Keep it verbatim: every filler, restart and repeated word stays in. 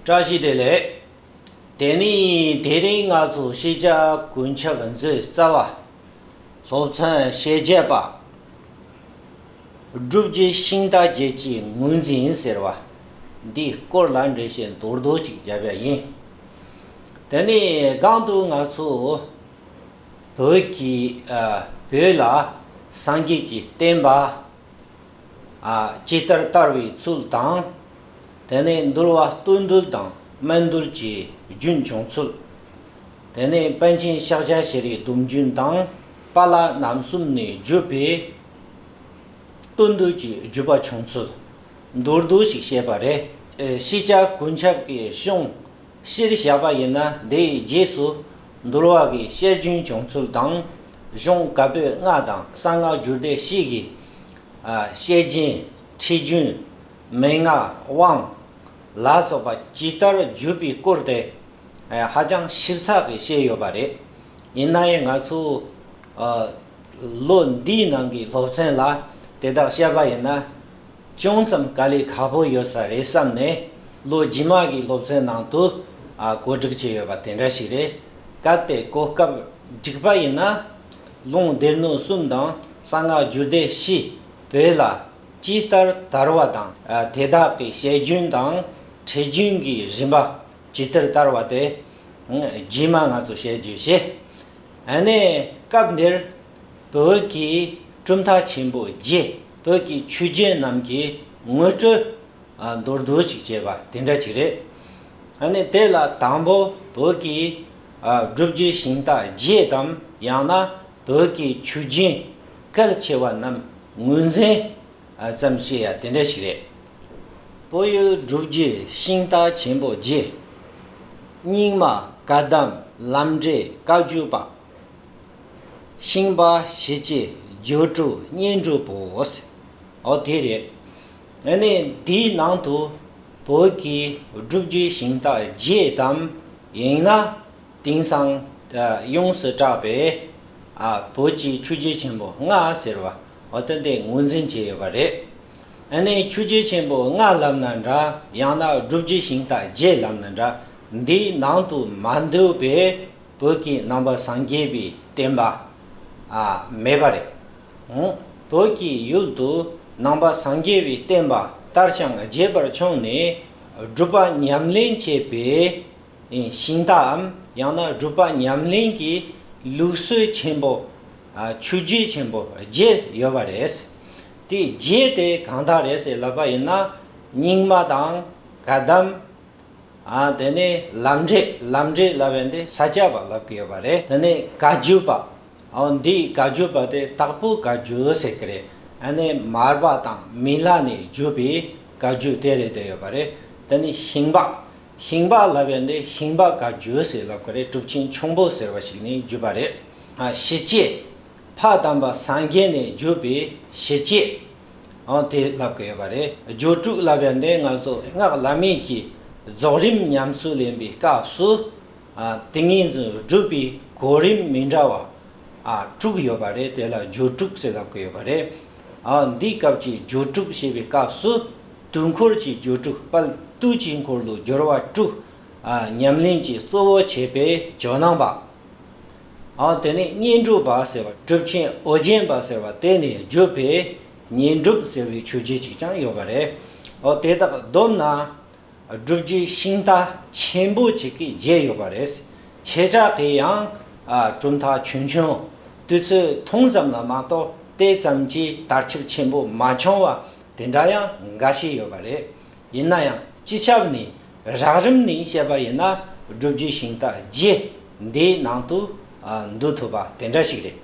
བཀྲ་ཤིས་བདེ་ལེགས། དེ་ནས་དེ་རིང་ང་ཚོ་ཤེས་བྱ་ཀུན་ཁྱབ་མཛོད་རྩ་བ། སློབ་ཚན་ཞེ་བརྒྱད་པ། བསྒྲུབ་བྱའི་ཤིང་རྟ་བརྒྱད་ཀྱི་ངོས་འཛིན་ཟེར་བ། འདིའི་སྐོར་ལ་འགྲེལ་བཤད་མདོར་བསྡུས་ཅིག་བརྒྱབ་པ་ཡིན། དེ་ནས་གོང་དུ་ང་ཚོ་བོད་ཀྱི་ཨ་བོད་ལ་སངས་རྒྱས་ཀྱི་བསྟན་པ་ཨ་ཇི་ལྟར་དར་བའི་ཚུལ་དང་། དེ་ནས་འདུལ་བ་སྟོད་འདུལ་དང་སྨད་འདུལ་གྱི་རྒྱུན་བྱུང་ཚུལ། དེ་ནས་པཎ་ཆེན་ཤཱཀྱ་ཤྲཱིའི་སྡོམ་རྒྱུན་དང་པཱ་ལགས་རྣམ་གསུམ་ནས་བརྒྱུད་པའི་སྟོད་འདུལ་གྱི་བརྒྱུད་པ་བྱུང་ཚུལ་མདོར་བསྡུས་ཤིག་བཤད་པ་རེད། ཨེ་ཤེས་བྱ་ཀུན་ཁྱབ་ཀྱི་གཞུང་སྤྱིར་བཞག་པ་ཡིན་ན། འདིའི་རྗེས་སུ་འདུལ་བ་གི་བཤད་རྒྱུན་བྱུང་ཚུལ་དང་། གཞུང་བཀའ་པོད་ལྔ་དང་གསང་སྔགས་རྒྱུད་སྡེ་བཞི་གི་ཨ་བཤད་རྒྱུན། ཁྲིད་རྒྱུན། མན་ངག། དབང་ལ་སོགས་པ་ཇི་ལྟར་བརྒྱུད་པའི་སྐོར་དེ་ཧ་ཅང་ཞིབ་ཚགས་ཀྱིས་བཤད་ཡོད་པ་རེད། ཡིན་ན་ཡང་ང་ཚོ་ཨ་ལོ་འདིའི་ནང་གི་སློབ་ཚན་ལ་དེ་དག་བཤད་པ་ཡིན་ན་ཅུང་ཙམ་དཀའ་ལས་ཁག་པོ་ཡོད་ས་རེད་བསམ་ནས། ལོ་རྗེས་མ་གི་སློབ་ཚན་ནང་དུ་ཨ་གོ་སྒྲིག་བྱས་ཡོད་པ་དེ་འདྲ་ཞིག་རེད། གལ་ཏེ་གོ་སྐབས་འགྲིག་པ་ཡིན་ན། ལུང་སྡེ་སྣོད་གསུམ་དང་གསང་སྔགས་རྒྱུད་སྡེ་བཞི་བོད་ལ་ཇི་ལྟར་དར་བ་དང་། ཨ་དེ་དག་གི་བཤད་རྒྱུན་དང་ཁྲིད་རྒྱུན་གྱི་རིམ་པ་ཇི་ལྟར་དར་བ་དེ་རྗེས་མ་ང་ཚོ་བཤད་རྒྱུ་བྱེད། ཨ་ནི་སྐབས་འདིར་བོད་ཀྱི་གྲུབ་མཐའ་ཆེན་པོ་བརྒྱད། བོད་ཀྱི་ཆོས་བརྒྱུད་རྣམས་ཀྱི་ངོ་སྤྲོད་ཨ་མདོར་བསྡུས་ཤིག་བྱས་པ་དེ་འདྲ་ཅིག་རེད། ཨ་ནི་དེ་ལ་དང་པོ་བོད་ཀྱི་ཨ་བསྒྲུབ་བྱའི་ཤིང་རྟ་བརྒྱད་དམ། ཡང་ན་བོད་ཀྱི་ཆོས་བརྒྱུད་གལ་ཆེ་བ་རྣམས་ངོས་འཛིན་ཨ་ཙམ་བྱེད་ཡ་དེ་འདྲ་ཞིག་རེད། བོད་ཡུལ་བསྒྲུབ་བྱའི་ཤིང་རྟ་ཆེན་པོ་བརྒྱད། རྙིང་མ། བཀའ་གདམས། ལམ་འབྲས། བཀའ་བརྒྱུད་པ། ཤིང་པ། ཞི་བྱེད། སྦྱོར་དྲུག། བསྙེན་སྒྲུབ་པོ། འོ་དེ་རེད། ཨ་ནི་འདིའི་ནང་དུ་བོད་ཀྱི་བསྒྲུབ་བྱའི་ཤིང་རྟ་བརྒྱད་དམ། ཡང་ན་དེང་སང་ཡོངས་སུ་གྲགས་པའི་ཨ་བོད་ཀྱི་ཆོས་བརྒྱུད་ཆེན་པོ་ལྔ་ཟེར་བ། འོ་དེ་འདི་ངོས་འཛིན་བྱས་ཡོད་པ་རེད། ཨ་ནི་ཆོས་བརྒྱུད་ཆེན་པོ་ལྔ་ལབ་ན་འདྲ། ཡང་ན་བསྒྲུབ་བྱའི་ཤིང་རྟ་བརྒྱད་ལབ་ན་འདྲ། འདིའི་ནང་དུ་མ་འདུས་པའི་བོད་ཀྱི་ནང་པ་སངས་རྒྱས་པའི་བསྟན་པ་ཨ་མེད་པ་རེད། འོང་། བོད་ཀྱི་ཡུལ་དུ་ནང་པ་སངས་རྒྱས་པའི་བསྟན་པ་དར་ཞིང་རྒྱས་པར་བྱུང་ནས། སྒྲུབ་པ་ཉམས་ལེན་བྱེད་པའི་ཤིང་རྟའམ། ཡང་ན་སྒྲུབ་པ་ཉམས་ལེན་གྱི་ལུགས་སྲོལ་ཆེན་པོ་ཨ་ཆོས་བརྒྱུད་ཆེན་པོ་བརྒྱད་ཡོད་པ་རེད། དེ་བརྒྱད་དེ་གང་དག་རེད་ཟེར་ལབ་པ་ཡིན་ན། རྙིང་མ་དང་། བཀའ་གདམས། ཨ་དེ་ནས་ལམ་འབྲས། ལམ་འབྲས་ལབ་ཡ་འདི་ས་སྐྱ་པ་ལབ་ཀྱི་ཡོད་པ་རེད། དེ་ནས་བཀའ་བརྒྱུད་པ། ཨ་འདིའི་བཀའ་བརྒྱུད་པ་དེ་དྭགས་པོའི་བཀའ་བརྒྱུད་ཟེར་གྱི་རེད། ཨ་ནི་མར་པ་དང་མི་ལ་ནས་བརྒྱུད་པའི་བཀའ་བརྒྱུད་དེ་རེད། དེ་ཡོད་པ་རེད། དེ་ནས་ཤིང་པ། ཤིང་པ་ལབ་ཡ་འདི་ཤིང་པ་བཀའ་བརྒྱུད་ཟེར་ལབ་ཀྱི་རེད། གྲུབ་ཆེན་ཁྱུང་པོ་ཟེར་བ་ཞིག་ནས་བརྒྱུད་པ་རེད། ཨ་ཞི་བྱེད། ཕ་དམ་པ་སངས་རྒྱས་ནས་བརྒྱུད་པའི་ཞི་བྱེད། ཨང་དེ་ལབ་ཀྱི་ཡོད་པ་རེད། སྦྱོར་དྲུག་ལབ་ཡ་འདི་ང་ཚོ་སྔགས་བླ་མེད་ཀྱི་རྫོགས་རིམ་ཉམས་སུ་ལེན་པའི་སྐབས་སུ། ཨ་ཏིང་ངེ་འཛིན་སྒྲུབ་པའི་གོ་རིམ་མི་འདྲ་བ་ཨ་དྲུག་ཡོད་པ་རེད། དེ་ལ་སྦྱོར་དྲུག་ཟེར་ལབ་ཀྱི་ཡོད་པ་རེད། ཨ་འདིའི་སྐབས་ཀྱི་སྦྱོར་དྲུག་ཞེས་པའི་སྐབས་སུ། དུས་འཁོར་གྱི་སྦྱོར་དྲུག་དཔལ་དུས་ཀྱི་འཁོར་ལོ་སྦྱོར་བ་དྲུག་ཨ་ཉམས་ལེན་གྱི་གཙོ་བོ་བྱས་པའི་ཇོ་ནང་པ། ཨ་དེ་ནས་བསྙེན་སྒྲུབ་པ་ཟེར་བ། གྲུབ་ཆེན་ཨོ་རྒྱན་པ་ཟེར་བ་དེ་ནས་བརྒྱུད་པའི་བསྙེན་སྒྲུབ་ཟེར་བའི་ཆོས་བརྒྱུད་ཅིག་ཀྱང་ཡོད་པ་རེད། ཨོ་དེ་དག་བསྡོམས་ན་བསྒྲུབ་བྱའི་ཤིང་རྟ་ཆེན་པོ་ཅིག་གིས་བརྒྱན་ཡོད་པ་རེད། བྱེ་བྲག་གི་ཡང་ཨ་གྲུབ་མཐའ་ཆུང་ཆུང་། དུས་ཚོད་ཐུང་ཙམ་ལ་མ་གཏོགས་དེ་ཙམ་གྱི་དར་ཁྱབ་ཆེན་པོ་མ་བྱུང་བ་དེ་འདྲ་ཡང་འགའ་ཞིག་ཡོད་པ་རེད། ཡིན་ན་ཡང་སྤྱི་ཁྱབ་ནས་རགས་རིམ་ནས་བཤད་པ་ཡིན་ན། བསྒྲུབ་བྱའི་ཤིང་རྟ་བརྒྱད་འདིའི་ནང་དུ་ཨ་འདུ་ཐུབ་པ་དེ་འདྲ་ཞིག་རེད།